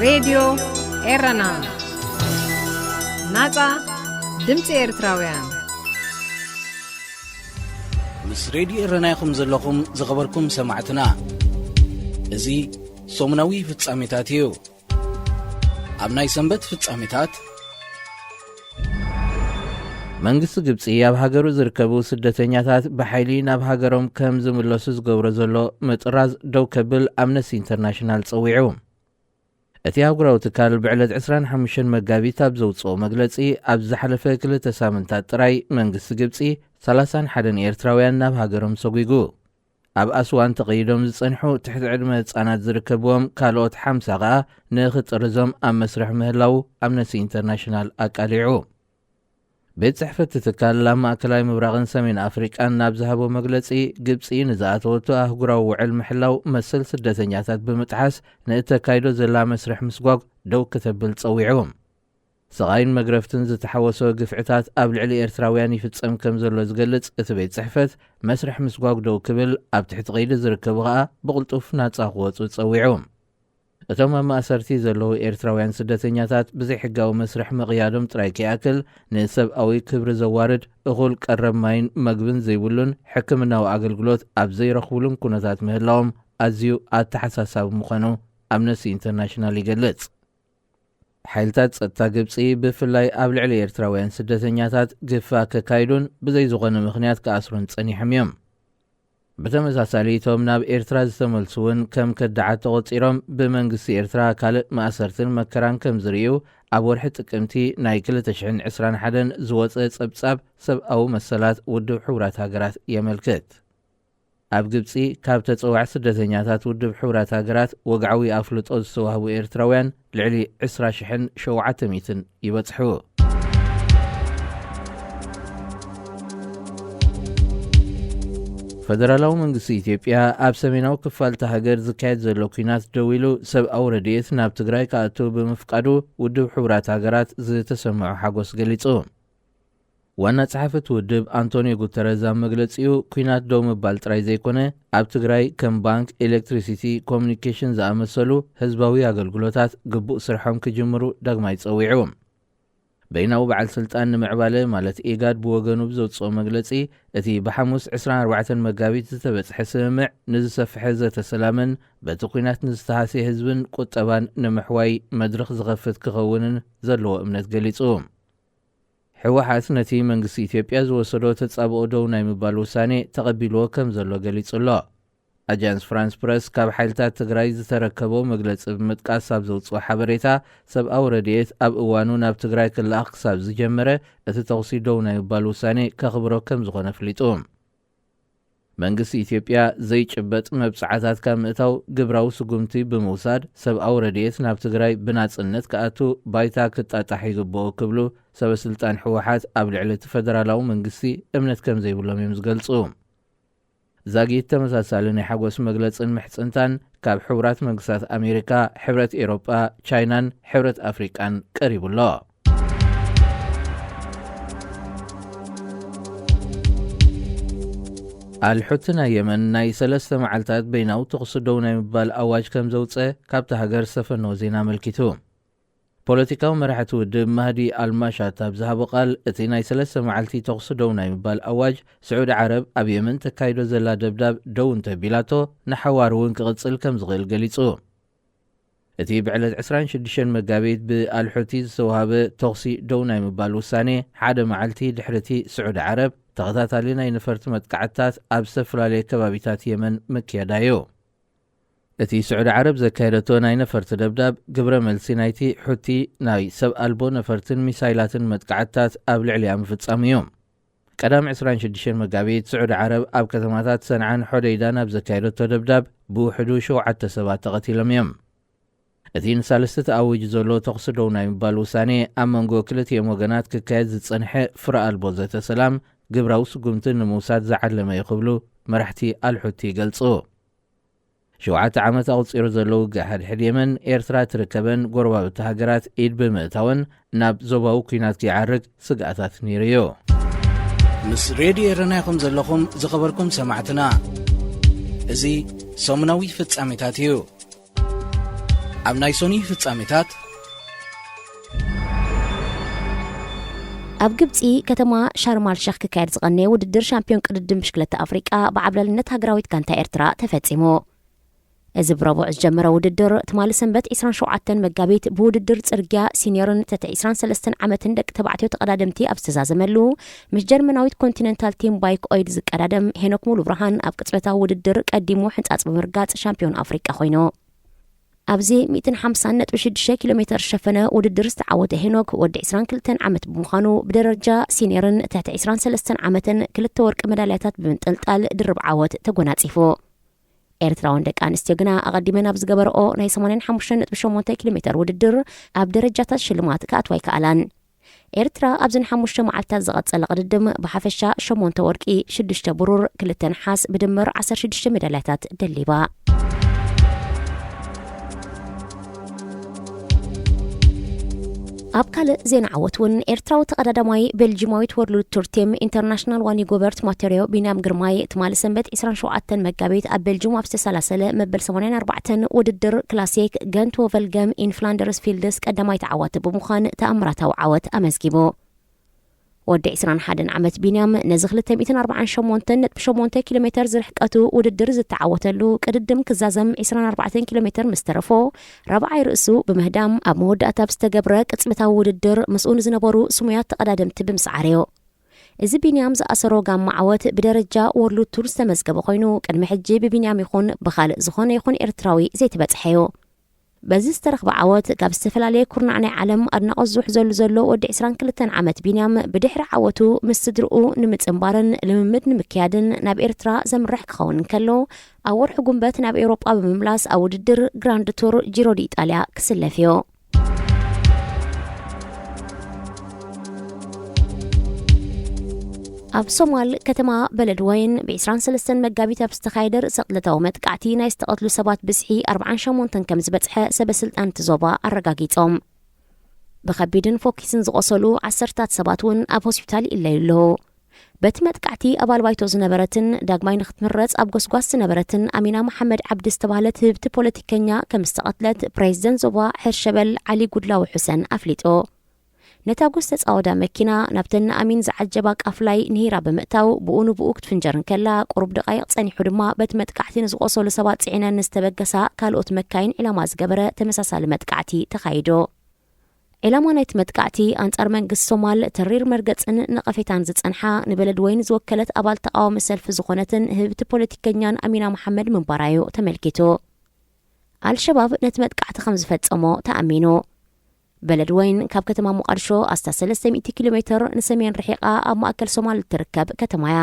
ሬድዮ ኤረና፣ ናጻ ድምጺ ኤርትራውያን። ምስ ሬድዮ ኤረና ኢኹም ዘለኹም ዝኸበርኩም ሰማዕትና። እዚ ሰሙናዊ ፍጻሜታት እዩ። ኣብ ናይ ሰንበት ፍጻሜታት፣ መንግስቲ ግብጺ ኣብ ሃገሩ ዝርከቡ ስደተኛታት ብሓይሊ ናብ ሃገሮም ከም ዝምለሱ ዝገብሮ ዘሎ ምጥራዝ ደው ከብል ኣምነስቲ ኢንተርናሽናል ጸዊዑ። እቲ ኣህጉራዊ ትካል ብዕለት ዕስራን ሓሙሽተን መጋቢት ኣብ ዘውጽኦ መግለጺ፣ ኣብ ዝሓለፈ ክልተ ሳምንታት ጥራይ መንግስቲ ግብጺ ሰላሳን ሓደን ኤርትራውያን ናብ ሃገሮም ሰጒጉ። ኣብ ኣስዋን ተቐይዶም ዝጸንሑ ትሕቲ ዕድመ ህጻናት ዝርከብዎም ካልኦት ሓምሳ ከኣ ንኽጥርዞም ኣብ መስርሕ ምህላዉ ኣምነስቲ ኢንተርናሽናል ኣቃሊዑ። ቤት ጽሕፈት እቲ ትካል ኣብ ማእከላይ ምብራቕን ሰሜን ኣፍሪቃን ናብ ዝሃቦ መግለጺ፣ ግብጺ ንዝኣተወቶ ኣህጉራዊ ውዕል ምሕላው መሰል ስደተኛታት ብምጥሓስ ንእተካይዶ ዘላ መስርሕ ምስጓግ ደው ከተብል ጸዊዑ። ስቓይን መግረፍትን ዝተሓወሶ ግፍዕታት ኣብ ልዕሊ ኤርትራውያን ይፍጸም ከም ዘሎ ዝገልጽ እቲ ቤት ጽሕፈት፣ መስርሕ ምስጓግ ደው ክብል፣ ኣብ ትሕቲ ቀይዲ ዝርከቡ ከኣ ብቕልጡፍ ናጻ ክወጹ ጸዊዑ። እቶም ኣብ ማእሰርቲ ዘለዉ ኤርትራውያን ስደተኛታት ብዘይሕጋዊ መስርሕ ምቕያዶም ጥራይ ከይኣክል፣ ንሰብኣዊ ክብሪ ዘዋርድ፣ እኹል ቀረብ ማይን መግብን ዘይብሉን ሕክምናዊ ኣገልግሎት ኣብ ዘይረኽብሉን ኩነታት ምህላዎም ኣዝዩ ኣተሓሳሳቢ ምዃኑ ኣምነስቲ ኢንተርናሽናል ይገልጽ። ሓይልታት ጸጥታ ግብጺ ብፍላይ ኣብ ልዕሊ ኤርትራውያን ስደተኛታት ግፋ ከካይዱን ብዘይ ዝኾነ ምኽንያት ክኣስሩን ጸኒሖም እዮም። ብተመሳሳሊ፣ እቶም ናብ ኤርትራ ዝተመልሱ እውን ከም ከዳዓት ተቖጺሮም ብመንግስቲ ኤርትራ ካልእ ማእሰርትን መከራን ከም ዝርእዩ ኣብ ወርሒ ጥቅምቲ ናይ ክልተ ሽሕን ዕስራን ሓደን ዝወጸ ጸብጻብ ሰብኣዊ መሰላት ውድብ ሕቡራት ሃገራት የመልክት። ኣብ ግብጺ ካብ ተጸዋዕ ስደተኛታት ውድብ ሕቡራት ሃገራት ወግዓዊ ኣፍልጦ ዝተዋህቡ ኤርትራውያን ልዕሊ ዕስራ ሽሕን ሸውዓተ ሚእትን ይበጽሑ። ፈደራላዊ መንግስቲ ኢትዮጵያ ኣብ ሰሜናዊ ክፋል እታ ሃገር ዝካየድ ዘሎ ኲናት ደው ኢሉ ሰብኣዊ ረድኤት ናብ ትግራይ ክኣቱ ብምፍቃዱ ውድብ ሕቡራት ሃገራት ዝተሰምዖ ሓጎስ ገሊጹ። ዋና ጸሓፊ እቲ ውድብ ኣንቶኒዮ ጉተረዝ ኣብ መግለጺኡ፣ ኲናት ደው ምባል ጥራይ ዘይኮነ፣ ኣብ ትግራይ ከም ባንክ፣ ኤሌክትሪሲቲ፣ ኮሙኒኬሽን ዝኣመሰሉ ህዝባዊ ኣገልግሎታት ግቡእ ስርሖም ክጅምሩ ዳግማይ ጸዊዑ። በይናዊ በዓል ስልጣን ንምዕባለ ማለት ኢጋድ ብወገኑ ብዘውጽኦ መግለጺ፣ እቲ ብሓሙስ ዕስራን ኣርባዕተን መጋቢት ዝተበጽሐ ስምምዕ ንዝሰፍሐ ዘተ ሰላምን በቲ ኲናት ንዝተሃስየ ህዝብን ቁጠባን ንምሕዋይ መድረኽ ዝኸፍት ክኸውንን ዘለዎ እምነት ገሊጹ። ህወሓት ነቲ መንግስቲ ኢትዮጵያ ዝወሰዶ ተጻብኦ ደው ናይ ምባል ውሳኔ ተቐቢልዎ ከም ዘሎ ገሊጹ ኣሎ። ኣጃንስ ፍራንስ ፕረስ ካብ ሓይልታት ትግራይ ዝተረከቦ መግለጺ ብምጥቃስ ኣብ ዘውጽኦ ሓበሬታ፣ ሰብኣዊ ረድኤት ኣብ እዋኑ ናብ ትግራይ ክለኣኽ ክሳብ ዝጀመረ፣ እቲ ተኹሲ ደው ናይ ምባል ውሳኔ ከኽብሮ ከም ዝኾነ ኣፍሊጡ። መንግስቲ ኢትዮጵያ ዘይጭበጥ መብጽዓታት ካብ ምእታው፣ ግብራዊ ስጉምቲ ብምውሳድ፣ ሰብኣዊ ረድኤት ናብ ትግራይ ብናጽነት ክኣቱ ባይታ ክጣጣሕ ይግብኦ ክብሉ ሰበ ስልጣን ህወሓት ኣብ ልዕሊ እቲ ፈደራላዊ መንግስቲ እምነት ከም ዘይብሎም እዮም ዝገልጹ። ዛጊት ተመሳሳሊ ናይ ሓጎስ መግለጽን ምሕጽንታን ካብ ሕቡራት መንግስታት ኣሜሪካ፣ ሕብረት ኤሮጳ፣ ቻይናን ሕብረት ኣፍሪቃን ቀሪቡ ኣሎ። ኣልሑቲ ናይ የመን ናይ ሰለስተ መዓልታት በይናዊ ተኹሲ ደው ናይ ምባል ኣዋጅ ከም ዘውጸ ካብታ ሃገር ዝተፈነወ ዜና ኣመልኪቱ። ፖለቲካዊ መራሕቲ ውድብ ማህዲ ኣልማሻት ኣብ ዝሃቦ ቃል፣ እቲ ናይ ሰለስተ መዓልቲ ተኹሲ ደው ናይ ምባል ኣዋጅ፣ ስዑዲ ዓረብ ኣብ የመን ተካይዶ ዘላ ደብዳብ ደው እንተቢላቶ፣ ንሓዋሩ እውን ክቕጽል ከም ዝኽእል ገሊጹ። እቲ ብዕለት ዕስራን ሽዱሽተን መጋቢት ብኣልሑቲ ዝተዋህበ ተኹሲ ደው ናይ ምባል ውሳኔ፣ ሓደ መዓልቲ ድሕሪ እቲ ስዑዲ ዓረብ ተኸታታሊ ናይ ነፈርቲ መጥቃዕትታት ኣብ ዝተፈላለየ ከባቢታት የመን ምክያዳ እዩ። እቲ ስዑዲ ዓረብ ዘካየደቶ ናይ ነፈርቲ ደብዳብ፣ ግብረ መልሲ ናይቲ ሑቲ ናይ ሰብ ኣልቦ ነፈርትን ሚሳይላትን መጥቃዕትታት ኣብ ልዕሊኣ ምፍጻሙ እዩ። ቀዳም ዕስራን ሽዱሽተን መጋቢት፣ ስዑዲ ዓረብ ኣብ ከተማታት ሰንዓን ሖደይዳን ኣብ ዘካየደቶ ደብዳብ፣ ብውሕዱ ሸውዓተ ሰባት ተቐቲሎም እዮም። እቲ ንሳልስቲ ተኣዊጁ ዘሎ ተኹሲ ደው ናይ ምባል ውሳኔ፣ ኣብ መንጎ ክልቲኦም ወገናት ክካየድ ዝጸንሐ ፍረ ኣልቦ ዘተ ሰላም፣ ግብራዊ ስጉምቲ ንምውሳድ ዝዓለመ እዩ ክብሉ መራሕቲ ኣልሑቲ ይገልጹ። ሸውዓተ ዓመት ኣቑጺሩ ዘሎ ውግእ ሓድሕድ የመን፣ ኤርትራ ትርከበን ጎረባብቲ ሃገራት ኢድ ብምእታወን ናብ ዞባዊ ኲናት ከይዓርግ ስግኣታት ነይሩ እዩ። ምስ ሬድዮ ኤረና ኢኹም ዘለኹም ዝኸበርኩም ሰማዕትና። እዚ ሰሙናዊ ፍጻሜታት እዩ። ኣብ ናይ ሶኒ ፍጻሜታት ኣብ ግብጺ ከተማ ሻርማል ሸኽ ክካየድ ዝቐነየ ውድድር ሻምፒዮን ቅድድም ብሽክለታ ኣፍሪቃ ብዓብላልነት ሃገራዊት ጋንታ ኤርትራ ተፈጺሙ። እዚ ብረቡዕ ዝጀመረ ውድድር ትማሊ ሰንበት ዕስራን ሸውዓተን መጋቢት ብውድድር ጽርግያ ሲኒዮርን ትሕቲ ዕስራን ሰለስተን ዓመትን ደቂ ተባዕትዮ ተቐዳደምቲ ኣብ ዝተዛዘመሉ፣ ምስ ጀርመናዊት ኮንቲነንታል ቲም ባይክ ኦይድ ዝቀዳደም ሄኖክ ሙሉ ብርሃን ኣብ ቅጽበታዊ ውድድር ቀዲሙ ሕንጻጽ ብምርጋጽ ሻምፒዮን ኣፍሪቃ ኮይኑ። ኣብዚ ሚእትን ሓምሳን ነጥቢ ሽዱሽተ ኪሎ ሜተር ዝሸፈነ ውድድር ዝተዓወተ ሄኖክ ወዲ ዕስራን ክልተን ዓመት ብምዃኑ ብደረጃ ሲኒየርን ትሕቲ ዕስራን ሰለስተን ዓመትን ክልተ ወርቂ መዳልያታት ብምንጥልጣል ድርብ ዓወት ተጎናጺፉ። ኤርትራውያን ደቂ ኣንስትዮ ግና ኣቐዲመን ኣብ ዝገበረኦ ናይ ሰማንያን ሓሙሽተን ነጥቢ ሸሞንተ ኪሎ ሜተር ውድድር ኣብ ደረጃታት ሽልማት ክኣትዋ ኣይከኣላን። ኤርትራ ኣብዘን ሓሙሽተ መዓልታት ዝቐጸለ ቅድድም ብሓፈሻ ሸሞንተ ወርቂ፣ ሽዱሽተ ብሩር፣ ክልተ ነሓስ ብድምር ዓሰርተ ሽዱሽተ ሜዳልያታት ደሊባ። ኣብ ካልእ ዜና ዓወት እውን ኤርትራዊ ተቐዳዳማይ ቤልጂማዊት ወርልድ ቱር ቲም ኢንተርናሽናል ዋኒጎበርት ማቴሪዮ ቢንያም ግርማይ ትማሊ ሰንበት ዕስራን ሸውዓተን መጋቢት ኣብ ቤልጂም ኣብ ዝተሰላሰለ መበል ሰማንያን ኣርባዕተን ውድድር ክላሲክ ገንት ወቨልገም ኢን ፍላንደርስ ፊልድስ ቀዳማይ ተዓዋቲ ብምዃን ተኣምራታዊ ዓወት ኣመዝጊቡ። ወዲ ዕስራን ሓደን ዓመት ቢንያም ነዚ ክልተ ሚእትን ኣርባዓን ሸሞንተን ነጥቢ ሸሞንተ ኪሎ ሜተር ዝርሕቀቱ ውድድር ዝተዓወተሉ ቅድድም ክዛዘም ዕስራን ኣርባዕተን ኪሎ ሜተር ምስ ተረፎ ራብዓይ ርእሱ ብምህዳም ኣብ መወዳእታ ብዝተገብረ ቅጽበታዊ ውድድር ምስኡ ንዝነበሩ ስሙያት ተቐዳደምቲ ብምስዓርዮ። እዚ ቢንያም ዝኣሰሮ ጋማ ዓወት ብደረጃ ወርልድ ቱር ዝተመዝገበ ኮይኑ ቅድሚ ሕጂ ብቢንያም ይኹን ብኻልእ ዝኾነ ይኹን ኤርትራዊ ዘይተበጽሐዮ። በዚ ዝተረኽበ ዓወት ካብ ዝተፈላለየ ኩርናዕ ናይ ዓለም ኣድናቖት ዝውሕዘሉ ዘሎ ወዲ ዕስራን ክልተን ዓመት ቢንያም ብድሕሪ ዓወቱ ምስ ስድርኡ ንምጽንባርን ልምምድ ንምክያድን ናብ ኤርትራ ዘምርሕ ክኸውን እንከሎ ኣብ ወርሒ ጉንበት ናብ ኤውሮጳ ብምምላስ ኣብ ውድድር ግራንድ ቱር ጂሮ ዲ ኢጣልያ ክስለፍ እዩ። ኣብ ሶማል ከተማ በለድወይን ብ23 መጋቢት ኣብ ዝተኻየደ ርእሰ ቅትለታዊ መጥቃዕቲ ናይ ዝተቐትሉ ሰባት ብዝሒ ኣርባዓን ሸሞንተን ከም ዝበጽሐ ሰበ ስልጣን እቲ ዞባ ኣረጋጊጾም። ብኸቢድን ፎኪስን ዝቖሰሉ ዓሰርታት ሰባት እውን ኣብ ሆስፒታል ይእለዩ ኣለዉ። በቲ መጥቃዕቲ ኣባል ባይቶ ዝነበረትን ዳግማይ ንክትምረጽ ኣብ ጎስጓስ ዝነበረትን ኣሚና መሓመድ ዓብዲ ዝተባህለት ህብቲ ፖለቲከኛ ከም ዝተቐትለት ፕሬዚደንት ዞባ ሕርሸበል ዓሊ ጉድላዊ ሑሰን ኣፍሊጡ። ነታ ጎስ ተጻወዳ መኪና ናብተን ንኣሚን ዝዓጀባ ቃፍላይ ንሂራ ብምእታው ብኡ ንብኡ ክትፍንጀር እንከላ ቁሩብ ደቃይቕ ጸኒሑ ድማ በቲ መጥቃዕቲ ንዝቖሰሉ ሰባት ጽዒነን ንዝተበገሳ ካልኦት መካይን ዒላማ ዝገበረ ተመሳሳሊ መጥቃዕቲ ተኻይዱ። ዒላማ ናይቲ መጥቃዕቲ ኣንጻር መንግስቲ ሶማል ተሪር መርገጽን ነቐፌታን ዝጸንሓ ንበለድ ወይን ዝወከለት ኣባል ተቓዋሚ ሰልፊ ዝኾነትን ህብቲ ፖለቲከኛን ኣሚና መሓመድ ምንባራዩ ተመልኪቱ። ኣልሸባብ ነቲ መጥቃዕቲ ከም ዝፈጸሞ ተኣሚኑ። በለድ ወይን ካብ ከተማ ሞቃድሾ ኣስታት ሰለስተ ሚእቲ ኪሎ ሜትር ንሰሜን ርሒቓ ኣብ ማእከል ሶማል እትርከብ ከተማ እያ።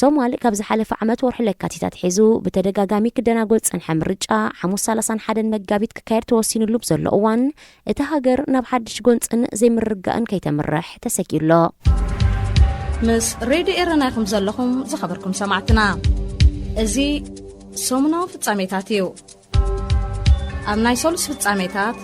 ሶማል ካብ ዝሓለፈ ዓመት ወርሒ ለካቲት ኣትሒዙ ብተደጋጋሚ ክደናጎ ዝጸንሐ ምርጫ ሓሙስ ሰላሳን ሓደን መጋቢት ክካየድ ተወሲኑሉ ብዘሎ እዋን፣ እታ ሃገር ናብ ሓድሽ ጎንጽን ዘይምርግጋእን ከይተምርሕ ተሰጊኡ ኣሎ። ምስ ሬድዮ ኤረና ኢኹም ዘለኹም ዝኸበርኩም ሰማዕትና። እዚ ሰሙናዊ ፍጻሜታት እዩ። ኣብ ናይ ሰሉስ ፍጻሜታት፣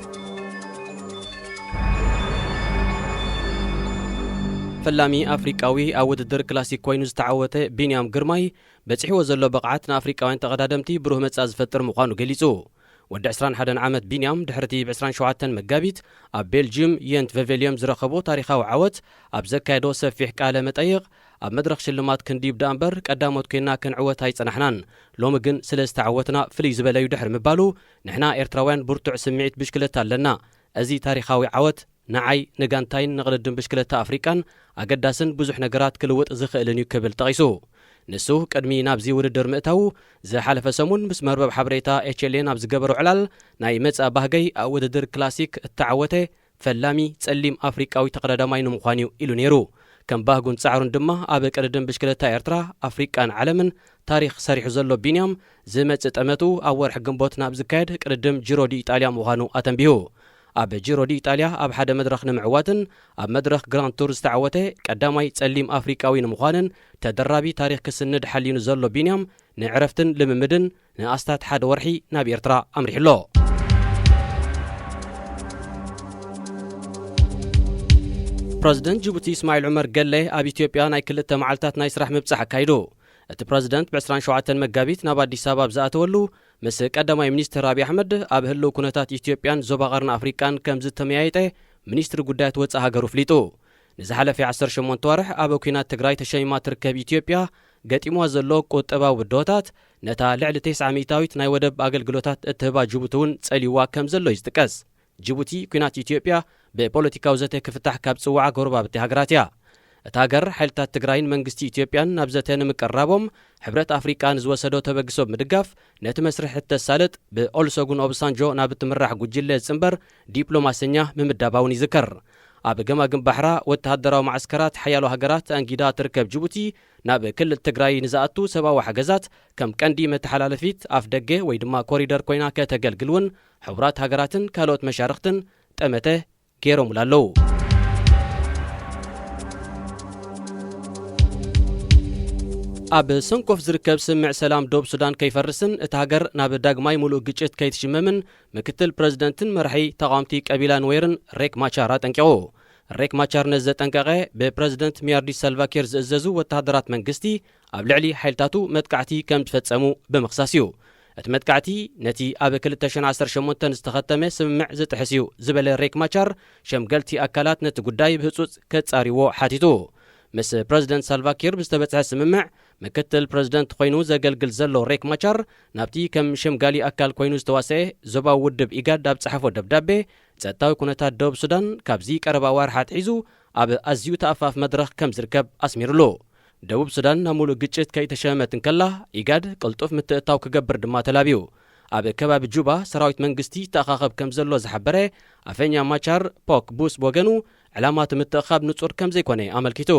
ፈላሚ ኣፍሪቃዊ ኣብ ውድድር ክላሲክ ኮይኑ ዝተዓወተ ቢንያም ግርማይ በጺሕዎ ዘሎ ብቕዓት ንኣፍሪቃውያን ተቐዳደምቲ ብሩህ መጻኢ ዝፈጥር ምዃኑ ገሊጹ። ወዲ ዕስራን ሓደን ዓመት ቢንያም ድሕርቲ ብ ዕስራን ሸውዓተን መጋቢት ኣብ ቤልጅዩም የንት ቨቬልዮም ዝረኸቦ ታሪኻዊ ዓወት ኣብ ዘካየዶ ሰፊሕ ቃለ መጠይቕ ኣብ መድረኽ ሽልማት ክንድይብ ደኣ እምበር ቀዳሞት ኮይና ክንዕወት ኣይጸናሕናን። ሎሚ ግን ስለ ዝተዓወትና ፍልይ ዝበለ እዩ ድሕሪ ምባሉ፣ ንሕና ኤርትራውያን ብርቱዕ ስምዒት ብሽክለታ ኣለና። እዚ ታሪኻዊ ዓወት ንዓይ፣ ንጋንታይን ንቕድድም ብሽክለታ ኣፍሪቃን ኣገዳስን ብዙሕ ነገራት ክልውጥ ዝኽእልን እዩ ክብል ጠቒሱ። ንሱ ቅድሚ ናብዚ ውድድር ምእታዉ ዝሓለፈ ሰሙን ምስ መርበብ ሓበሬታ ኤች ኤል ኤን ኣብ ዝገበሮ ዕላል ናይ መጻኢ ባህገይ ኣብ ውድድር ክላሲክ እተዓወተ ፈላሚ ጸሊም ኣፍሪቃዊ ተቐዳዳማይ ንምዃን እዩ ኢሉ ነይሩ። ከም ባህጉን ጻዕሩን ድማ ኣብ ቅድድም ብሽክለታ ኤርትራ፣ ኣፍሪቃን ዓለምን ታሪኽ ሰሪሑ ዘሎ ቢንያም ዝመጽእ ጠመቱ ኣብ ወርሒ ግንቦት ናብ ዝካየድ ቅድድም ጂሮ ዲ ኢጣልያ ምዃኑ ኣተንቢሁ። ኣብ ጂሮ ዲ ኢጣልያ ኣብ ሓደ መድረኽ ንምዕዋትን ኣብ መድረኽ ግራንድ ቱር ዝተዓወተ ቀዳማይ ጸሊም ኣፍሪቃዊ ንምዃንን ተደራቢ ታሪኽ ክስንድ ሓልዩ ንዘሎ ቢንያም ንዕረፍትን ልምምድን ንኣስታት ሓደ ወርሒ ናብ ኤርትራ ኣምሪሑ ኣሎ። ፕረዚደንት ጅቡቲ እስማዒል ዑመር ገለ ኣብ ኢትዮጵያ ናይ ክልተ መዓልታት ናይ ስራሕ ምብጻሕ ኣካይዱ። እቲ ፕረዚደንት ብ ዕስራን ሸውዓተን መጋቢት ናብ ኣዲስ ኣበባ ኣብ ዝኣተወሉ ምስ ቀዳማይ ሚኒስትር ኣብይ ኣሕመድ ኣብ ህልው ኩነታት ኢትዮጵያን ዞባ ቀርኒ ኣፍሪቃን ከም ዝተመያየጠ ሚኒስትሪ ጉዳያት ወጻኢ ሃገሩ ኣፍሊጡ። ንዝሓለፈ ዓሰርተ ሸሞንተ ዋርሕ ኣብ ኲናት ትግራይ ተሸሚማ ትርከብ ኢትዮጵያ፣ ገጢምዋ ዘሎ ቁጠባዊ ብድሆታት ነታ ልዕሊ ተስዓ ሚእታዊት ናይ ወደብ ኣገልግሎታት እትህባ ጅቡቲ እውን ጸልይዋ ከም ዘሎ እዩ ዝጥቀስ። ጅቡቲ ኲናት ኢትዮጵያ ብፖለቲካዊ ዘተ ክፍታሕ ካብ ዝጽውዓ ጎረባብቲ ሃገራት እያ። እታ ሃገር፣ ሓይልታት ትግራይን መንግስቲ ኢትዮጵያን ናብ ዘተ ንምቅራቦም ሕብረት ኣፍሪቃ ንዝወሰዶ ተበግሶ ብምድጋፍ፣ ነቲ መስርሕ እተሳልጥ ብኦሉሰጉን ኦባሳንጆ ናብ እትምራሕ ጉጅለ ዝጽንበር ዲፕሎማሰኛ ምምዳባ እውን ይዝከር። ኣብ ገማግም ባሕራ ወተሃደራዊ ማዕስከራት ሓያሎ ሃገራት ኣንጊዳ ትርከብ ጅቡቲ፣ ናብ ክልል ትግራይ ንዝኣቱ ሰብኣዊ ሓገዛት ከም ቀንዲ መተሓላለፊት ኣፍ ደገ ወይ ድማ ኮሪደር ኮይና ከተገልግል እውን ሕቡራት ሃገራትን ካልኦት መሻርኽትን ጠመተ ገይሮምላ ኣለዉ። ኣብ ሰንኮፍ ዝርከብ ስምምዕ ሰላም ዶብ ሱዳን ከይፈርስን እታ ሃገር ናብ ዳግማይ ሙሉእ ግጭት ከይትሽመምን ምክትል ፕረዚደንትን መራሒ ተቓወምቲ ቀቢላ ኑዌርን ሬክ ማቻር ኣጠንቂቑ። ሬክ ማቻር ነዚ ዘጠንቀቐ፣ ብፕረዚደንት ሚያርዲስ ሳልቫኪር ዝእዘዙ ወተሃደራት መንግስቲ ኣብ ልዕሊ ሓይልታቱ መጥቃዕቲ ከም ዝፈጸሙ ብምኽሳስ እዩ። እቲ መጥቃዕቲ ነቲ ኣብ ክልተ ሽሕን ዓሰርተ ሸሞንተን ዝተኸተመ ስምምዕ ዝጥሕስ እዩ ዝበለ ሬክ ማቻር፣ ሸምገልቲ ኣካላት ነቲ ጉዳይ ብህጹጽ ከጻርይዎ ሓቲቱ። ምስ ፕረዚደንት ሳልቫኪር ብዝተበጽሐ ስምምዕ፣ ምክትል ፕረዚደንት ኮይኑ ዘገልግል ዘሎ ሬክ ማቻር ናብቲ ከም ሸምጋሊ ኣካል ኮይኑ ዝተዋስኤ ዞባዊ ውድብ ኢጋድ ኣብ ዝጸሓፎ ደብዳቤ፣ ጸጥታዊ ኩነታት ደቡብ ሱዳን ካብዚ ቀረባ ኣዋርሕ ኣትሒዙ ኣብ ኣዝዩ ተኣፋፍ መድረኽ ከም ዝርከብ ኣስሚሩሉ። ደቡብ ሱዳን ናብ ሙሉእ ግጭት ከይተሸመመት እንከላ፣ ኢጋድ ቅልጡፍ ምትእትታው ክገብር ድማ ተላብዩ። ኣብ ከባቢ ጁባ ሰራዊት መንግስቲ ይተኣኻኸብ ከም ዘሎ ዝሓበረ ኣፈኛ ማቻር፣ ፖክ ቡስ ብወገኑ፣ ዕላማ እቲ ምትእኻብ ንጹር ከም ዘይኮነ ኣመልኪቱ።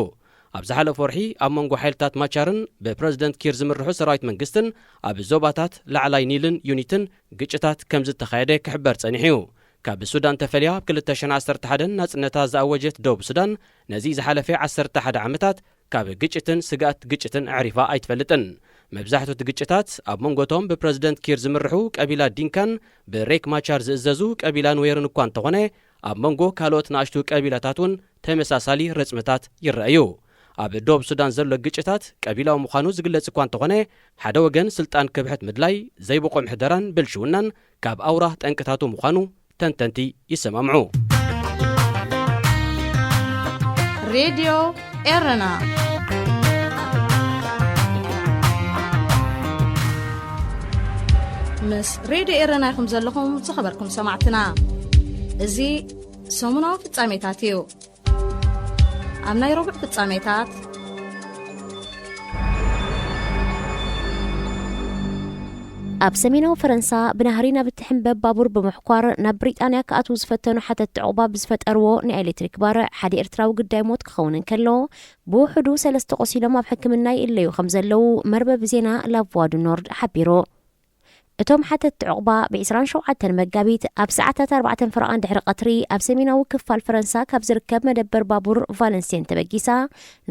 ኣብ ዝሓለፈ ወርሒ ኣብ መንጎ ሓይልታት ማቻርን ብፕረዚደንት ኪር ዝምርሑ ሰራዊት መንግስትን ኣብ ዞባታት ላዕላይ ኒልን ዩኒትን ግጭታት ከም ዝተኻየደ ክሕበር ጸኒሑ እዩ። ካብ ሱዳን ተፈልያ ኣብ ክልተ ሽሕን ዓሰርተ ሓደን ናጽነታ ዝኣወጀት ደቡብ ሱዳን፣ ነዚ ዝሓለፈ ዓሰርተ ሓደ ዓመታት ካብ ግጭትን ስግኣት ግጭትን ኣዕሪፋ ኣይትፈልጥን። መብዛሕትኡ እቲ ግጭታት ኣብ መንጎ እቶም ብፕረዚደንት ኪር ዝምርሑ ቀቢላ ዲንካን ብሬክ ማቻር ዝእዘዙ ቀቢላ ኑዌርን እኳ እንተኾነ፣ ኣብ መንጎ ካልኦት ንኣሽቱ ቀቢላታት እውን ተመሳሳሊ ረጽምታት ይረኣዩ። ኣብ ደቡብ ሱዳን ዘሎ ግጭታት ቀቢላዊ ምዃኑ ዝግለጽ እኳ እንተኾነ፣ ሓደ ወገን ስልጣን ክብሕት ምድላይ፣ ዘይብቑዕ ምሕደራን ብልሽውናን ካብ ኣውራ ጠንቅታቱ ምዃኑ ተንተንቲ ይሰማምዑ። ሬድዮ ኤረና ምስ ሬድዮ ኤረና ኢኹም ዘለኹም ዝኸበርኩም ሰማዕትና። እዚ ሰሙናዊ ፍጻሜታት እዩ። ኣብ ናይ ረቡዕ ፍጻሜታት፣ ኣብ ሰሜናዊ ፈረንሳ ብናህሪ ናብ እትሕንበብ ባቡር ብምሕኳር ናብ ብሪጣንያ ክኣትዉ ዝፈተኑ ሓተትቲ ዕቑባ ብዝፈጠርዎ ናይ ኤሌክትሪክ ባርዕ ሓደ ኤርትራዊ ግዳይ ሞት ክኸውን እንከሎ፣ ብውሕዱ ሰለስተ ቆሲሎም ኣብ ሕክምና ይእለዩ ከም ዘለዉ መርበብ ዜና ላቭዋ ዱ ኖርድ ሓቢሩ። እቶም ሓተትቲ ዕቑባ ብ ዕስራን ሸውዓተን መጋቢት ኣብ ሰዓታት ኣርባዕተን ፈረቓን ድሕሪ ቀትሪ ኣብ ሰሜናዊ ክፋል ፈረንሳ ካብ ዝርከብ መደበር ባቡር ቫለንሲየን ተበጊሳ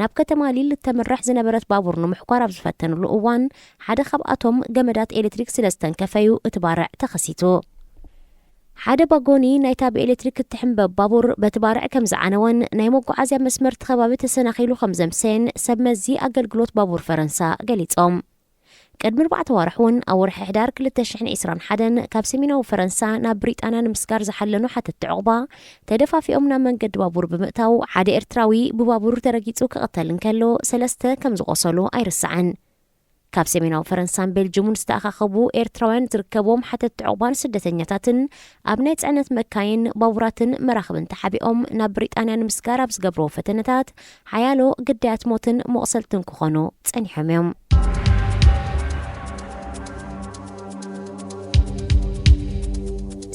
ናብ ከተማ ሊል እተምርሕ ዝነበረት ባቡር ንምሕኳር ኣብ ዝፈተንሉ እዋን፣ ሓደ ካብኣቶም ገመዳት ኤሌክትሪክ ስለ ዝተንከፈዩ እቲ ባርዕ ተኸሲቱ። ሓደ ባጎኒ ናይታ ብኤሌክትሪክ እትሕንበብ ባቡር በቲ ባርዕ ከም ዝዓነወን ናይ መጓዓዝያ መስመር እቲ ከባቢ ተሰናኺሉ ከም ዘምሰየን ሰብ መዚ ኣገልግሎት ባቡር ፈረንሳ ገሊጾም። ቅድሚ ኣርባዕተ ዋርሕ እውን ኣብ ወርሒ ሕዳር ክልተ ሽሕን ዕስራን ሓደን ካብ ሰሜናዊ ፈረንሳ ናብ ብሪጣንያ ንምስጋር ዝሓለኑ ሓተትቲ ዕቑባ ተደፋፊኦም ናብ መንገዲ ባቡር ብምእታው ሓደ ኤርትራዊ ብባቡር ተረጊጹ ክቕተል እንከሎ ሰለስተ ከም ዝቖሰሉ ኣይርሳዕን። ካብ ሰሜናዊ ፈረንሳን ቤልጅሙን ዝተኣኻኸቡ ኤርትራውያን ዝርከብዎም ሓተትቲ ዕቑባን ስደተኛታትን ኣብ ናይ ጽዕነት መካይን፣ ባቡራትን መራኽብን ተሓቢኦም ናብ ብሪጣንያ ንምስጋር ኣብ ዝገብርዎ ፈተነታት ሓያሎ ግዳያት ሞትን መቑሰልትን ክኾኑ ጸኒሖም እዮም።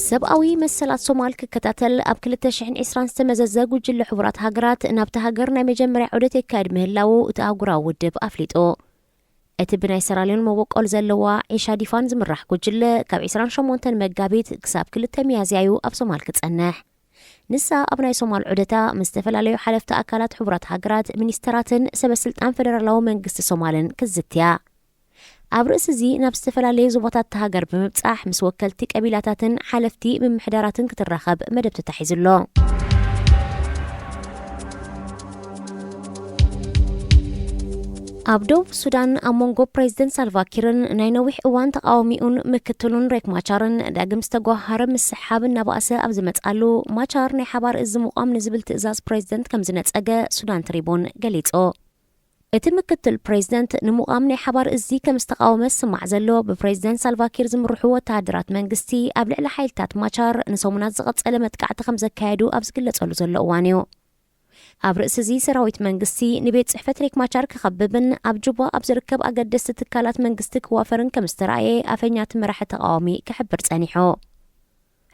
ሰብኣዊ መሰላት ሶማል ክከታተል ኣብ ክልተ ሽሕን ዕስራን ዝተመዘዘ ጉጅለ ሕቡራት ሃገራት ናብታ ሃገር ናይ መጀመርያ ዑደት የካየድ ምህላዉ እቲ ኣህጉራዊ ውድብ ኣፍሊጡ። እቲ ብናይ ሰራልዮን መበቆል ዘለዋ ዒሻ ዲፋን ዝምራሕ ጉጅለ ካብ ዕስራን ሸሞንተን መጋቢት ክሳብ ክልተ ሚያዝያ እዩ ኣብ ሶማል ክጸንሕ። ንሳ ኣብ ናይ ሶማል ዑደታ ምስ ዝተፈላለዩ ሓለፍቲ ኣካላት ሕቡራት ሃገራት፣ ሚኒስተራትን ሰበስልጣን ፈደራላዊ መንግስቲ ሶማልን ክትዝትያ። ኣብ ርእሲ እዚ ናብ ዝተፈላለዩ ዞባታት እታ ሃገር ብምብጻሕ ምስ ወከልቲ ቀቢላታትን ሓለፍቲ ምምሕዳራትን ክትራኸብ መደብ ተታሒዙ ኣሎ። ኣብ ደቡብ ሱዳን ኣብ መንጎ ፕሬዝደንት ሳልቫኪርን ናይ ነዊሕ እዋን ተቃዋሚኡን ምክትሉን ሬክ ማቻርን ዳግም ዝተጓሃረ ምስሕሓብ እናባእሰ ኣብ ዝመጽኣሉ፣ ማቻር ናይ ሓባር እዚ ምቋም ንዝብል ትእዛዝ ፕሬዝደንት ከም ዝነጸገ ሱዳን ትሪቡን ገሊጹ። እቲ ምክትል ፕሬዝደንት ንምቋም ናይ ሓባር እዚ ከም ዝተቃወመ ዝስማዕ ዘሎ፣ ብፕሬዝደንት ሳልቫኪር ዝምርሑ ወተሃደራት መንግስቲ ኣብ ልዕሊ ሓይልታት ማቻር ንሰሙናት ዝቐጸለ መጥቃዕቲ ከም ዘካየዱ ኣብ ዝግለጸሉ ዘሎ እዋን እዩ። ኣብ ርእሲ እዚ ሰራዊት መንግስቲ ንቤት ጽሕፈት ሬክ ማቻር ክኸብብን ኣብ ጁባ ኣብ ዝርከብ ኣገደስቲ ትካላት መንግስቲ ክዋፈርን ከም ዝተራእየ ኣፈኛ እቲ መራሒ ተቃዋሚ ክሕብር ጸኒሑ።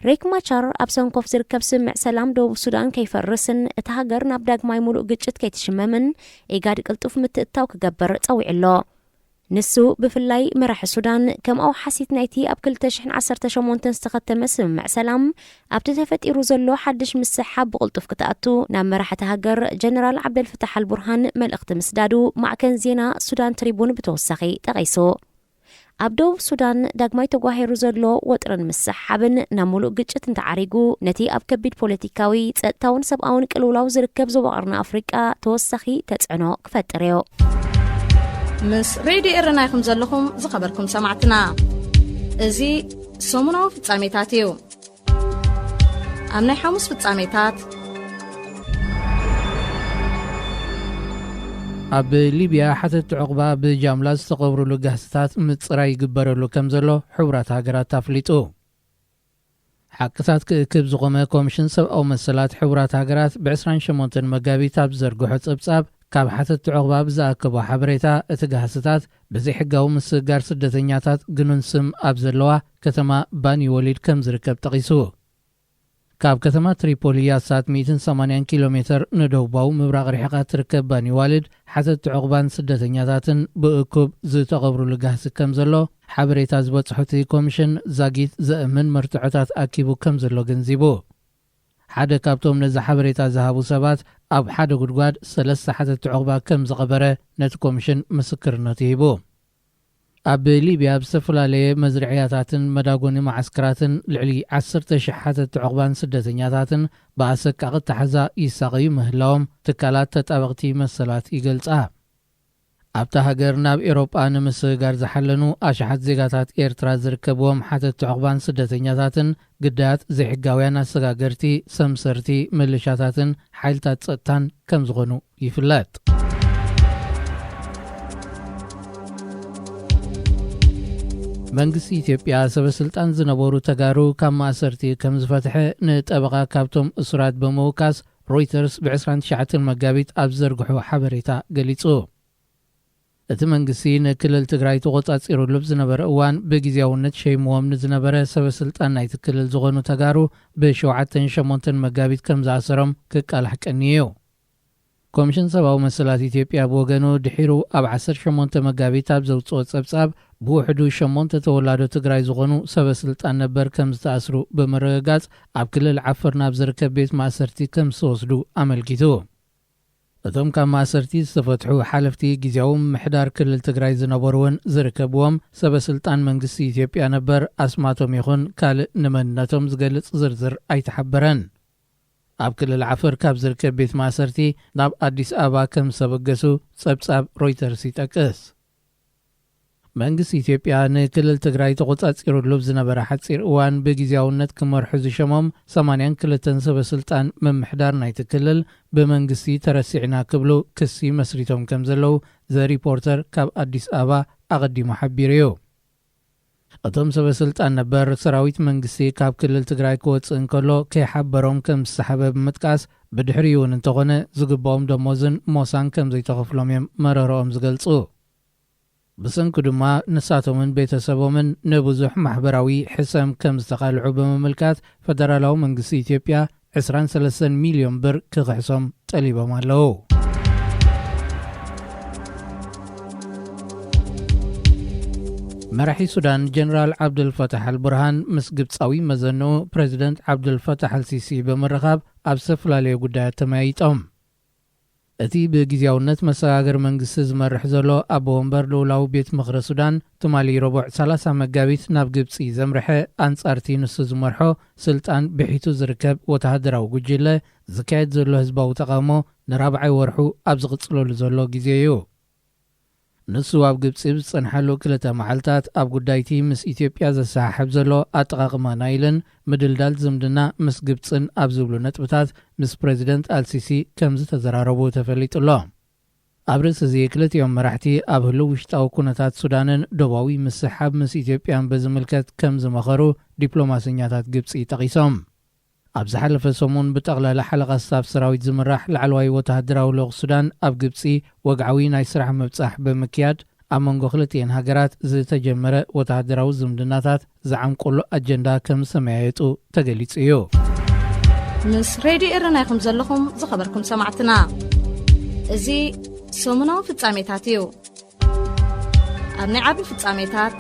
ሬክ ማቻር ኣብ ሰንኮፍ ዝርከብ ስምምዕ ሰላም ደቡብ ሱዳን ከይፈርስን እታ ሃገር ናብ ዳግማይ ሙሉእ ግጭት ከይትሽመምን ኢጋድ ቅልጡፍ ምትእትታው ክገብር ጸዊዑ ኣሎ። ንሱ ብፍላይ መራሒ ሱዳን ከም ኣውሓሲት ናይቲ ኣብ ክልተ ሽሕን ዓሰርተ ሸሞንተን ዝተኸተመ ስምምዕ ሰላም ኣብቲ ተፈጢሩ ዘሎ ሓድሽ ምስሕሓብ ብቕልጡፍ ክትኣቱ ናብ መራሕቲ ሃገር ጀነራል ዓብደልፈታሕ ኣልቡርሃን መልእኽቲ ምስዳዱ ማዕከን ዜና ሱዳን ትሪቡን ብተወሳኺ ጠቒሱ። ኣብ ደቡብ ሱዳን ዳግማይ ተጓሂሩ ዘሎ ወጥርን ምስሕሓብን ናብ ሙሉእ ግጭት እንተዓሪጉ፣ ነቲ ኣብ ከቢድ ፖለቲካዊ፣ ጸጥታውን ሰብኣውን ቅልውላው ዝርከብ ዞባ ቀርኒ ኣፍሪቃ ተወሳኺ ተጽዕኖ ክፈጥር እዩ። ምስ ሬድዮ ኤረና ኢኹም ዘለኹም ዝኸበርኩም ሰማዕትና። እዚ ሰሙናዊ ፍጻሜታት እዩ። ኣብ ናይ ሓሙስ ፍጻሜታት፣ ኣብ ሊብያ ሓተቲ ዕቑባ ብጃምላ ዝተቐብሩሉ ጋህስታት ምጽራይ ይግበረሉ ከም ዘሎ ሕቡራት ሃገራት ኣፍሊጡ። ሓቅታት ክእክብ ዝቖመ ኮሚሽን ሰብኣዊ መሰላት ሕቡራት ሃገራት ብ ዕስራን ሸሞንተን መጋቢት ኣብ ዝዘርግሖ ጸብጻብ፣ ካብ ሓተቲ ዕቑባ ብዝኣከቦ ሓበሬታ፣ እቲ ጋህስታት ብዘይሕጋዊ ምስግጋር ስደተኛታት ግኑን ስም ኣብ ዘለዋ ከተማ ባኒ ወሊድ ከም ዝርከብ ጠቒሱ። ካብ ከተማ ትሪፖሊ ኣስታት ሚእትን ሰማንያን ኪሎ ሜተር ንደቡባዊ ምብራቕ ርሒቓ ትርከብ ባኒ ዋልድ፣ ሓተቲ ዕቑባን ስደተኛታትን ብእኩብ ዝተቐብሩሉ ጋህሲ ከም ዘሎ ሓበሬታ ዝበጽሖ እቲ ኮሚሽን፣ ዛጊት ዘእምን መርትዖታት ኣኪቡ ከም ዘሎ ገንዚቡ። ሓደ ካብቶም ነዚ ሓበሬታ ዝሃቡ ሰባት፣ ኣብ ሓደ ጉድጓድ ሰለስተ ሓተቲ ዕቑባ ከም ዝቐበረ ነቲ ኮሚሽን ምስክርነቱ ሂቡ። ኣብ ሊብያ ኣብ ዝተፈላለየ መዝርዕያታትን መዳጎኒ መዓስከራትን ልዕሊ ዓሰርተ ሽሕ ሓተቲ ዕቑባን ስደተኛታትን ብኣሰቃቒ ኣተሓዛ ይሳቐዩ ምህላዎም ትካላት ተጣበቕቲ መሰላት ይገልጻ። ኣብታ ሃገር ናብ ኤውሮጳ ንምስግጋር ዝሓለኑ ኣሽሓት ዜጋታት ኤርትራ ዝርከብዎም ሓተቲ ዕቑባን ስደተኛታትን ግዳያት ዘይሕጋውያን ኣሰጋገርቲ፣ ሰምሰርቲ፣ ምልሻታትን ሓይልታት ጸጥታን ከም ዝኾኑ ይፍለጥ። መንግስቲ ኢትዮጵያ ሰበ ስልጣን ዝነበሩ ተጋሩ ካብ ማእሰርቲ ከም ዝፈትሐ ንጠበቓ ካብቶም እሱራት ብምውካስ ሮይተርስ ብ ዕስራን ትሽዓተን መጋቢት ኣብ ዝዘርግሖ ሓበሬታ ገሊጹ። እቲ መንግስቲ ንክልል ትግራይ ተቖጻጺሩሉ ኣብ ዝነበረ እዋን ብግዝያውነት ሸይምዎም ንዝነበረ ሰበ ስልጣን ናይቲ ክልል ዝኾኑ ተጋሩ ብ ሸውዓተን ሸሞንተን መጋቢት ከም ዝኣሰሮም ክቃላሕ ቀንዩ እዩ። ኮሚሽን ሰብኣዊ መሰላት ኢትዮጵያ ብወገኑ ድሒሩ ኣብ ዓሰርተ ሸሞንተ መጋቢት ኣብ ዘውጽኦ ጸብጻብ ብውሕዱ ሸሞንተ ተወላዶ ትግራይ ዝኾኑ ሰበ ስልጣን ነበር ከም ዝተኣስሩ ብምርግጋጽ ኣብ ክልል ዓፈር ናብ ዝርከብ ቤት ማእሰርቲ ከም ዝተወስዱ ኣመልኪቱ። እቶም ካብ ማእሰርቲ ዝተፈትሑ ሓለፍቲ ግዝያዊ ምምሕዳር ክልል ትግራይ ዝነበሩ እውን ዝርከብዎም ሰበ ስልጣን መንግስቲ ኢትዮጵያ ነበር ኣስማቶም ይኹን ካልእ ንመንነቶም ዝገልጽ ዝርዝር ኣይተሓበረን። ኣብ ክልል ዓፈር ካብ ዝርከብ ቤት ማእሰርቲ ናብ ኣዲስ ኣበባ ከም ዝተበገሱ ጸብጻብ ሮይተርስ ይጠቅስ። መንግስቲ ኢትዮጵያ ንክልል ትግራይ ተቖጻጺሩሉ ኣብ ዝነበረ ሓጺር እዋን ብግዝያውነት ክመርሑ ዝሸሞም ሰማንያን ክልተን ሰበ ስልጣን ምምሕዳር ናይቲ ክልል ብመንግስቲ ተረሲዕና ክብሉ ክሲ መስሪቶም ከም ዘለዉ ዘ ሪፖርተር ካብ ኣዲስ ኣበባ ኣቐዲሙ ሓቢሩ እዩ። እቶም ሰበ ስልጣን ነበር ሰራዊት መንግስቲ ካብ ክልል ትግራይ ክወጽእ እንከሎ ከይሓበሮም ከም ዝሰሓበ ብምጥቃስ፣ ብድሕሪኡ እውን እንተኾነ ዝግብኦም ደሞዝን ሞሳን ከም ዘይተኸፍሎም እዮም መረረኦም ዝገልጹ። ብሰንኩ ድማ ንሳቶምን ቤተሰቦምን ንብዙሕ ማሕበራዊ ሕሰም ከም ዝተቓልዑ ብምምልካት፣ ፈደራላዊ መንግስቲ ኢትዮጵያ ዕስራን ሰለስተን ሚልዮን ብር ክኽሕሶም ጠሊቦም ኣለዉ። መራሒ ሱዳን ጀነራል ዓብደልፈታሕ ኣልቡርሃን ምስ ግብጻዊ መዘንኡ ፕሬዚደንት ዓብደልፈታሕ ኣልሲሲ ብምርኻብ ኣብ ዝተፈላለዩ ጉዳያት ተመያይጦም። እቲ ብግዝያውነት መሰጋገሪ መንግስቲ ዝመርሕ ዘሎ ኣቦ ወንበር ልኡላዊ ቤት ምኽሪ ሱዳን፣ ትማሊ ረቡዕ ሰላሳ መጋቢት ናብ ግብጺ ዘምርሐ፣ ኣንጻርቲ ንሱ ዝመርሖ ስልጣን ብሒቱ ዝርከብ ወተሃደራዊ ጉጅለ ዝካየድ ዘሎ ህዝባዊ ተቓውሞ ንራብዓይ ወርሑ ኣብ ዝቕጽለሉ ዘሎ ግዜ እዩ። ንሱ ኣብ ግብጺ ብዝጸንሓሉ ክልተ መዓልታት ኣብ ጉዳይቲ ምስ ኢትዮጵያ ዘሰሓሕብ ዘሎ ኣጠቓቕማ ናይልን ምድልዳል ዝምድና ምስ ግብጽን ኣብ ዝብሉ ነጥብታት ምስ ፕሬዚደንት ኣልሲሲ ከም ዝተዘራረቡ ተፈሊጡ ኣሎ። ኣብ ርእሲ እዚ ክልቲኦም መራሕቲ ኣብ ህሉው ውሽጣዊ ኩነታት ሱዳንን ዶባዊ ምስሕሓብ ምስ ኢትዮጵያን ብዝምልከት ከም ዝመኸሩ ዲፕሎማሰኛታት ግብጺ ጠቒሶም። ኣብ ዝሓለፈ ሰሙን ብጠቕላላ ሓለቓ ስታፍ ሰራዊት ዝምራሕ ላዕለዋይ ወተሃደራዊ ልኡኽ ሱዳን ኣብ ግብጺ ወግዓዊ ናይ ስራሕ ምብጻሕ ብምክያድ ኣብ መንጎ ክልቲኤን ሃገራት ዝተጀመረ ወተሃደራዊ ዝምድናታት ዝዓምቁሉ ኣጀንዳ ከም ዝሰመያየጡ ተገሊጹ እዩ። ምስ ሬድዮ ኤረና ኢኹም ዘለኹም ዝኸበርኩም ሰማዕትና። እዚ ሰሙናዊ ፍጻሜታት እዩ። ኣብ ናይ ዓቢ ፍጻሜታት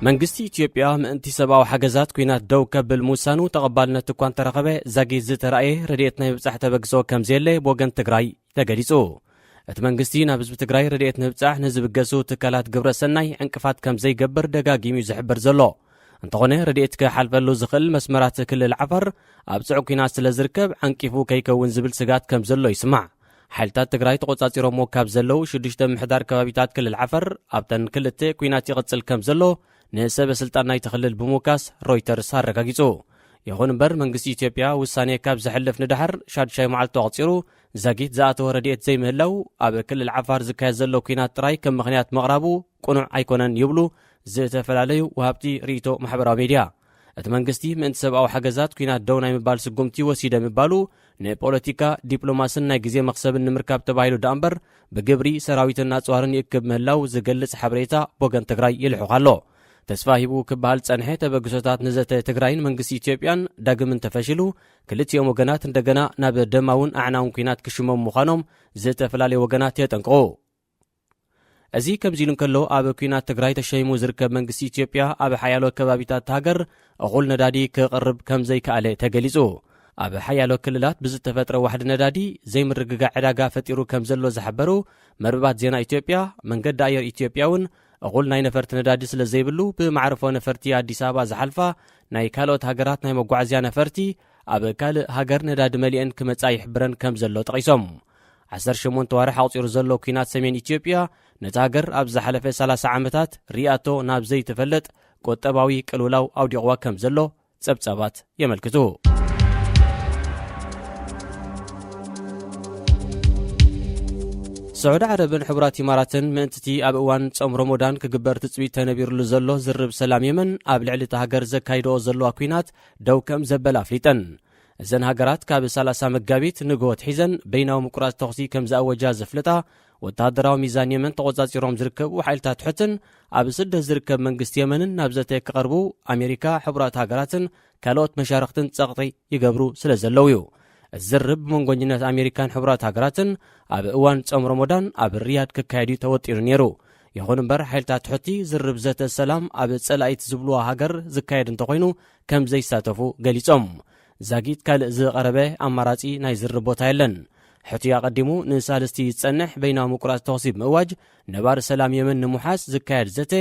መንግስቲ ኢትዮጵያ ምእንቲ ሰብኣዊ ሓገዛት ኲናት ደው ከብል ምውሳኑ ተቐባልነት እኳ እንተረኸበ፣ ዛጊት ዝተራእየ ረድኤት ናይ ምብጻሕ ተበግሶ ከም ዘየለ ብወገን ትግራይ ተገሊጹ። እቲ መንግስቲ ናብ ህዝቢ ትግራይ ረድኤት ንምብጻሕ ንዝብገሱ ትካላት ግብረ ሰናይ ዕንቅፋት ከም ዘይገብር ደጋጊሙ እዩ ዝሕብር ዘሎ። እንተኾነ ረድኤት ክሓልፈሉ ዝኽእል መስመራት ክልል ዓፋር ኣብ ጽዑቕ ኲናት ስለ ዝርከብ ዓንቂፉ ከይከውን ዝብል ስጋት ከም ዘሎ ይስማዕ። ሓይልታት ትግራይ ተቖጻጺሮምዎ ካብ ዘለዉ ሽዱሽተ ምሕዳር ከባቢታት ክልል ዓፈር ኣብተን ክልተ ኲናት ይቕጽል ከም ዘሎ ንሰበ ስልጣን ናይቲ ክልል ብምውካስ ሮይተርስ ኣረጋጊጹ። ይኹን እምበር መንግስቲ ኢትዮጵያ ውሳኔ ካብ ዘሕልፍ ንድሓር ሻድሻይ መዓልቱ ኣቕጺሩ ዛጊት ዝኣተወ ረድኤት ዘይምህላው ኣብ ክልል ዓፋር ዝካየድ ዘሎ ኲናት ጥራይ ከም ምኽንያት ምቕራቡ ቅኑዕ ኣይኮነን ይብሉ ዝተፈላለዩ ወሃብቲ ርእይቶ ማሕበራዊ ሚድያ። እቲ መንግስቲ ምእንቲ ሰብኣዊ ሓገዛት ኲናት ደው ናይ ምባል ስጉምቲ ወሲደ ምባሉ ንፖለቲካ፣ ዲፕሎማስን ናይ ግዜ መኽሰብን ንምርካብ ተባሂሉ ደኣ እምበር ብግብሪ ሰራዊትን ኣጽዋርን ይእክብ ምህላው ዝገልጽ ሓበሬታ ብወገን ትግራይ ይልሕኽ ኣሎ። ተስፋ ሂቡ ክበሃል ዝጸንሐ ተበግሶታት ንዘተ ትግራይን መንግስቲ ኢትዮጵያን ዳግም እንተፈሺሉ ክልቲኦም ወገናት እንደገና ናብ ደማውን ኣዕናውን ኲናት ክሽመሙ ምዃኖም ዝተፈላለዩ ወገናት የጠንቅቑ። እዚ ከምዚ ኢሉ እንከሎ ኣብ ኲናት ትግራይ ተሸይሙ ዝርከብ መንግስቲ ኢትዮጵያ ኣብ ሓያሎ ከባቢታት ሃገር እኹል ነዳዲ ክቕርብ ከም ዘይከኣለ ተገሊጹ። ኣብ ሓያሎ ክልላት ብዝተፈጥረ ዋሕዲ ነዳዲ ዘይምርግጋዕ ዕዳጋ ፈጢሩ ከም ዘሎ ዝሓበሩ መርበባት ዜና ኢትዮጵያ፣ መንገዲ ኣየር ኢትዮጵያ እውን እኹል ናይ ነፈርቲ ነዳዲ ስለ ዘይብሉ ብማዕርፎ ነፈርቲ ኣዲስ ኣበባ ዝሓልፋ ናይ ካልኦት ሃገራት ናይ መጓዓዝያ ነፈርቲ ኣብ ካልእ ሃገር ነዳዲ መሊአን ክመጻ ይሕብረን ከም ዘሎ ጠቒሶም። ዓሰርተ ሸሞንተ ዋርሕ ኣቑጺሩ ዘሎ ኲናት ሰሜን ኢትዮጵያ ነታ ሃገር ኣብ ዝሓለፈ ሰላሳ ዓመታት ሪኣቶ ናብ ዘይትፈልጥ ቁጠባዊ ቅልውላው ኣውዲቕዋ ከም ዘሎ ጸብጻባት የመልክቱ። ስዑዲ ዓረብን ሕቡራት ኢማራትን ምእንትቲ ኣብ እዋን ጾም ሮሞዳን ክግበር ትጽቢት ተነቢሩሉ ዘሎ ዝርብ ሰላም የመን ኣብ ልዕሊ እታ ሃገር ዘካይድኦ ዘለዋ ኲናት ደው ከም ዘበላ ኣፍሊጠን። እዘን ሃገራት ካብ ሰላሳ መጋቢት ንግሆ ኣትሒዘን በይናዊ ምቁራጽ ተኹሲ ከም ዝኣወጃ ዘፍለጣ ወተሃደራዊ ሚዛን የመን ተቖጻጺሮም ዝርከቡ ሓይልታት ሑትን ኣብ ስደት ዝርከብ መንግስቲ የመንን ናብ ዘተ ክቐርቡ ኣሜሪካ፣ ሕቡራት ሃገራትን ካልኦት መሻርኽትን ጸቕጢ ይገብሩ ስለ ዘለዉ እዩ። እዚ ዝርብ ብመንጎኝነት ኣሜሪካን ሕቡራት ሃገራትን ኣብ እዋን ጾም ሮሞዳን ኣብ ሪያድ ክካየድ እዩ ተወጢኑ ነይሩ። ይኹን እምበር ሓይልታት ሑቲ ዝርብ ዘተ ሰላም ኣብ ጸላኢት ዝብልዋ ሃገር ዝካየድ እንተኾይኑ ከም ዘይሳተፉ ገሊጾም። ዛጊት ካልእ ዝቐረበ ኣማራጺ ናይ ዝርብ ቦታ የለን። ሕቲ ኣቐዲሙ ንሳልስቲ ዝጸንሕ በይናዊ ምቁራጽ ተኹሲ ብምእዋጅ ነባሪ ሰላም የመን ንምውሓስ ዝካየድ ዘተ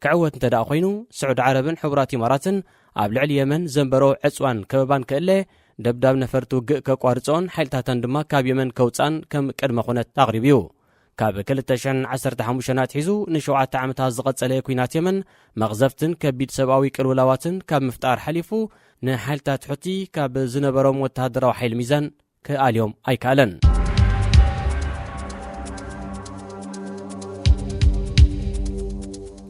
ክዕወት እንተ ደኣ ኮይኑ ስዑድ ዓረብን ሕቡራት ኢማራትን ኣብ ልዕሊ የመን ዘንበሮ ዕጽዋን ከበባን ክእለ ደብዳብ ነፈርቲ ውግእ ከቋርጽኦን ሓይልታተን ድማ ካብ የመን ከውጻን ከም ቅድመ ኩነት ኣቕሪቡ እዩ። ካብ ክልተ ሽሕን ዓሰርተ ሓሙሽተን ኣትሒዙ ንሸውዓተ ዓመታት ዝቐጸለ ኲናት የመን መቕዘፍትን ከቢድ ሰብኣዊ ቅልውላዋትን ካብ ምፍጣር ሓሊፉ ንሓይልታት ሑቲ ካብ ዝነበሮም ወተሃደራዊ ሓይሊ ሚዛን ክኣልዮም ኣይከኣለን።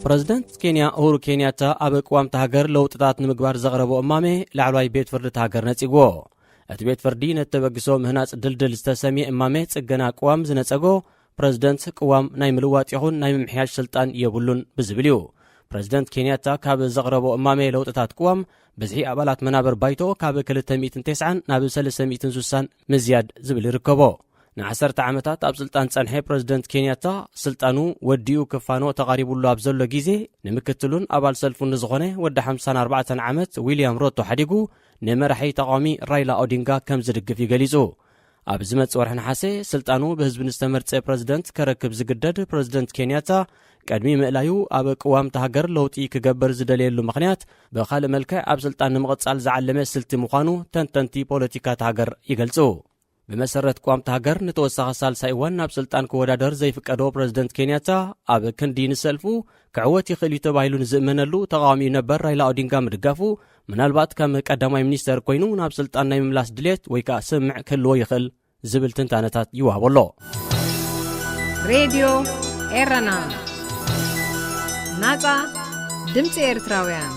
ፕረዚደንት ኬንያ ኡሁሩ ኬንያታ ኣብ ቅዋምቲ ሃገር ለውጥታት ንምግባር ዘቕረቦ እማመ ላዕለዋይ ቤት ፍርዲ እታ ሃገር ነጺግዎ። እቲ ቤት ፍርዲ ነቲ ተበግሶ ምህናጽ ድልድል ዝተሰምየ እማመ ጽገና ቅዋም ዝነጸጎ ፕረዚደንት ቅዋም ናይ ምልዋጥ ይኹን ናይ ምምሕያሽ ስልጣን የብሉን ብዝብል እዩ። ፕረዚደንት ኬንያታ ካብ ዘቕረቦ እማመ ለውጥታት ቅዋም ብዝሒ ኣባላት መናበር ባይቶ ካብ ክልተ ሚእትን ተስዓን ናብ ሰለስተ ሚእትን ስሳን ምዝያድ ዝብል ይርከቦ። ንዓሰርተ ዓመታት ኣብ ስልጣን ጸንሐ ፕረዚደንት ኬንያታ ስልጣኑ ወዲኡ ክፋኖ ተቓሪቡሉ ኣብ ዘሎ ግዜ ንምክትሉን ኣባል ሰልፉን ንዝኾነ ወዲ ሓምሳን ኣርባዕተን ዓመት ዊልያም ሮቶ ሓዲጉ ንመራሒ ተቓዋሚ ራይላ ኦዲንጋ ከም ዝድግፍ እዩ ገሊጹ። ኣብ ዝመጽእ ወርሒ ነሓሰ ስልጣኑ ብህዝቢ ንዝተመርጸ ፕረዚደንት ከረክብ ዝግደድ ፕረዚደንት ኬንያታ ቅድሚ ምእላዩ ኣብ ቅዋም እታ ሃገር ለውጢ ክገብር ዝደለየሉ ምኽንያት ብኻልእ መልክዕ ኣብ ስልጣን ንምቕጻል ዝዓለመ ስልቲ ምዃኑ ተንተንቲ ፖለቲካ እታ ሃገር ይገልጹ። ብመሰረት ቋምቲ ሃገር ንተወሳኺ ሳልሳይ እዋን ናብ ስልጣን ክወዳደር ዘይፍቀዶ ፕረዚደንት ኬንያታ፣ ኣብ ክንዲ ንሰልፉ ክዕወት ይኽእል እዩ ተባሂሉ ንዝእመነሉ ተቓዋሚኡ ነበር ራይላ ኦዲንጋ ምድጋፉ፣ ምናልባት ከም ቀዳማይ ሚኒስተር ኮይኑ ናብ ስልጣን ናይ ምምላስ ድሌት ወይ ከዓ ስምዕ ክህልዎ ይኽእል ዝብል ትንታነታት ይወሃቦ ኣሎ። ሬድዮ ኤረና፣ ናጻ ድምፂ ኤርትራውያን።